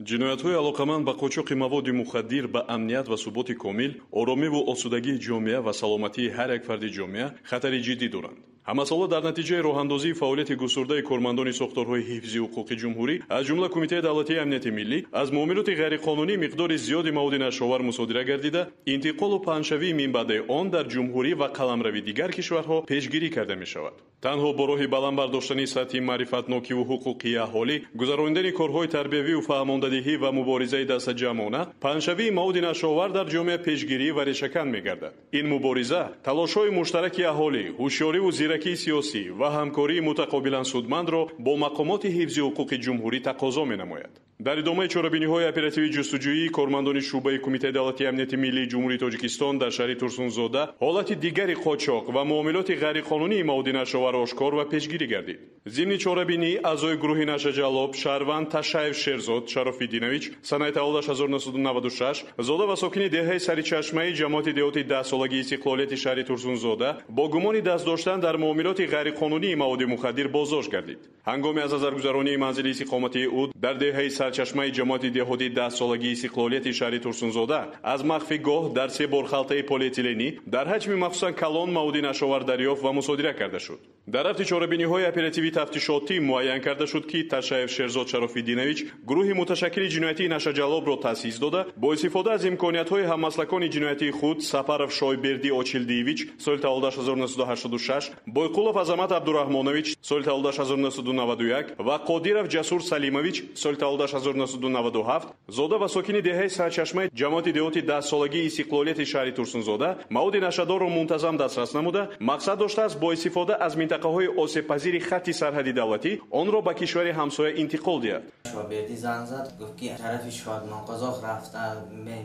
Ҷиноятҳои алоқаманд ба қочоқи маводи мухаддир ба амният ва суботи комил, оромиву осудагии ҷомеа ва саломатии ҳар як фарди ҷомеа хатари ҷиддӣ доранд. Ҳамасола дар натиҷаи роҳандозии фаъолияти густурдаи кормандони сохторҳои ҳифзи ҳуқуқи ҷумҳурӣ, аз ҷумла Кумитаи давлатии амнияти миллӣ, аз муомилоти ғайриқонунӣ миқдори зиёди маводи нашъаовар мусодира гардида, интиқолу паҳншавии минбаъдаи он дар ҷумҳурӣ ва қаламрави дигар кишварҳо пешгирӣ карда мешавад. Танҳо бо роҳи баланд бардоштани сатҳи маърифатнокиву ҳуқуқии аҳолӣ, гузаронидани корҳои тарбиявию фаҳмондадиҳӣ ва муборизаи дастаҷамъона, паҳншавии маводи нашъаовар дар ҷомеа пешгирӣ ва решакан мегардад. Ин мубориза талошҳои муштараки аҳолӣ, ҳушёриву зиракии сиёсӣ ва ҳамкории мутақобилан судмандро бо мақомоти ҳифзи ҳуқуқи ҷумҳурӣ тақозо менамояд. Дар идомаи чорабиниҳои оперативии ҷустуҷӯӣ кормандони шӯъбаи Кумитаи давлатии амнияти миллии Ҷумҳурии Тоҷикистон дар шаҳри Турсунзода ҳолати дигари қочоқ ва муомилоти ғайриқонунии маводи нашъаовар ошкор ва пешгирӣ гардид. Зимни чорабинӣ аъзои гурӯҳи нашъаҷаллоб шаҳрванд Ташаев Шерзод Шарофиддинович, санаи таваллудаш 1996, зода ва сокини деҳаи Саричашмаи ҷамоати деҳоти 10-солагии истиқлолияти шаҳри Турсунзода бо гумони даст доштан дар муомилоти ғайриқонунии маводи мухаддир боздошт гардид. Ҳангоми аз назаргузаронии манзили истиқоматии ӯ дар деҳаи Сарчашмаи ҷамоати деҳоти 10-солагии истиқлолияти шаҳри Турсунзода аз махфигоҳ дар се бор халтаи полиэтиленӣ дар ҳаҷми махсусан калон маводи нашъаовар дарёфт ва мусодира карда шуд. Дар рафти чорабиниҳои оперативии тафтишотӣ муайян карда шуд, ки Ташаев Шерзод Шарофиддинович гурӯҳи муташаккили ҷиноятии нашъаҷаллобро таъсис дода, бо истифода аз имкониятҳои ҳаммаслакони ҷиноятии худ Сапаров Шойбердӣ Очилдиевич, соли таваллудаш 1986, Бойқулов Азамат Абдураҳмонович, соли таваллудаш 1991 ва Қодиров Ҷасур Салимович, соли таваллудаш 1997, зода ва сокини деҳаи Сарчашмаи ҷамоати деҳоти 10-солагии истиқлолияти шаҳри Турсунзода маводи нашъадорро мунтазам дастрас намуда, мақсад доштааст бо истифода аз минтақаҳои осебпазири хатти сарҳади давлатӣ онро ба кишвари ҳамсоя интиқол диҳад. Шобердӣ занг зад, гуфт ки тарафи Шодмонқозоқ рафта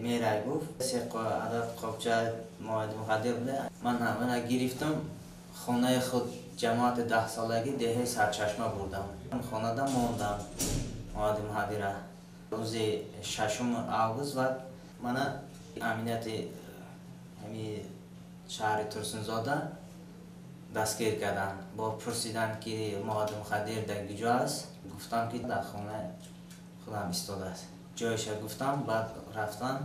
мерай, гуфт се адад қобча маводи мухаддир буда. Ман ҳамана гирифтам, хонаи худ ҷамоати 10-солагӣ деҳаи Сарчашма бурдам. Хонада мондам маводи мухаддира. Рӯзи 6 август ва мана амнияти ҳами шаҳри Турсунзода дастгир карданд. Бо пурсидан ки маводи мухаддир дар куҷо аст, гуфтам ки дар хонаи худам истодааст. Ҷояша гуфтам, баъд рафтан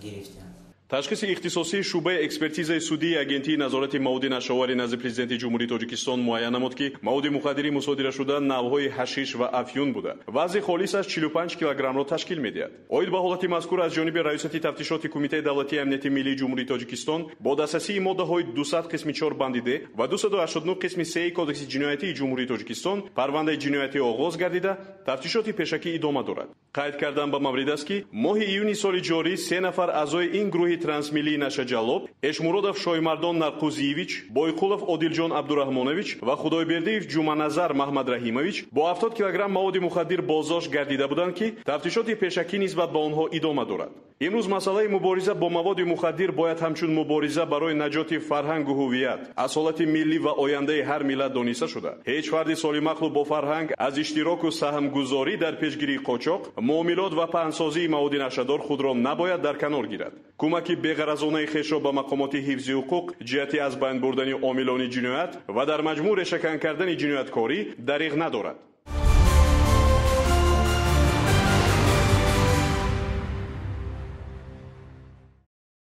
гирифтам. Ташхиси ихтисосии шӯъбаи экспертизаи судии Агентии назорати маводи нашъаовари назди Президенти Ҷумҳурии Тоҷикистон муайян намуд, ки маводи мухаддирӣ мусодирашуда навъҳои ҳашиш ва афюн буда, вазни холисаш 45 килограммро ташкил медиҳад. Оид ба ҳолати мазкур аз ҷониби Раёсати тафтишоти Кумитаи давлатии амнияти миллии Ҷумҳурии Тоҷикистон бо дастрасии моддаҳои 200 қисми 4 банди Д ва 289 қисми 3 Кодекси ҷиноятии Ҷумҳурии Тоҷикистон парвандаи ҷиноятӣ оғоз гардида, тафтишоти пешакӣ идома дорад. Қайд кардан ба маврид аст, ки моҳи июни соли ҷорӣ се нафар аъзои ин гурӯҳи трансмиллии нашъаҷаллоб Эшмуродов Шоймардон Нарқузиевич, Бойқулов Одилҷон Абдураҳмонович ва Худойбердиев Ҷуманазар Маҳмадраҳимович бо 70 килограмм маводи мухаддир боздошт гардида буданд, ки тафтишоти пешакӣ нисбат ба онҳо идома дорад. Имрӯз масъалаи мубориза бо маводи мухаддир бояд ҳамчун мубориза барои наҷоти фарҳангу ҳувият, асолати миллӣ ва ояндаи ҳар миллат дониста шуда, ҳеҷ фарди солимақлу бо фарҳанг аз иштироку саҳмгузорӣ дар пешгирии қочоқ, муомилот ва паҳнсозии маводи нашъадор худро набояд дар канор гирад. Кӯмаки беғаразонаи хешро ба мақомоти ҳифзи ҳуқуқ ҷиҳати аз байн бурдани омилони ҷиноят ва дар маҷмӯъ решакан кардани ҷинояткорӣ дариғ надорад.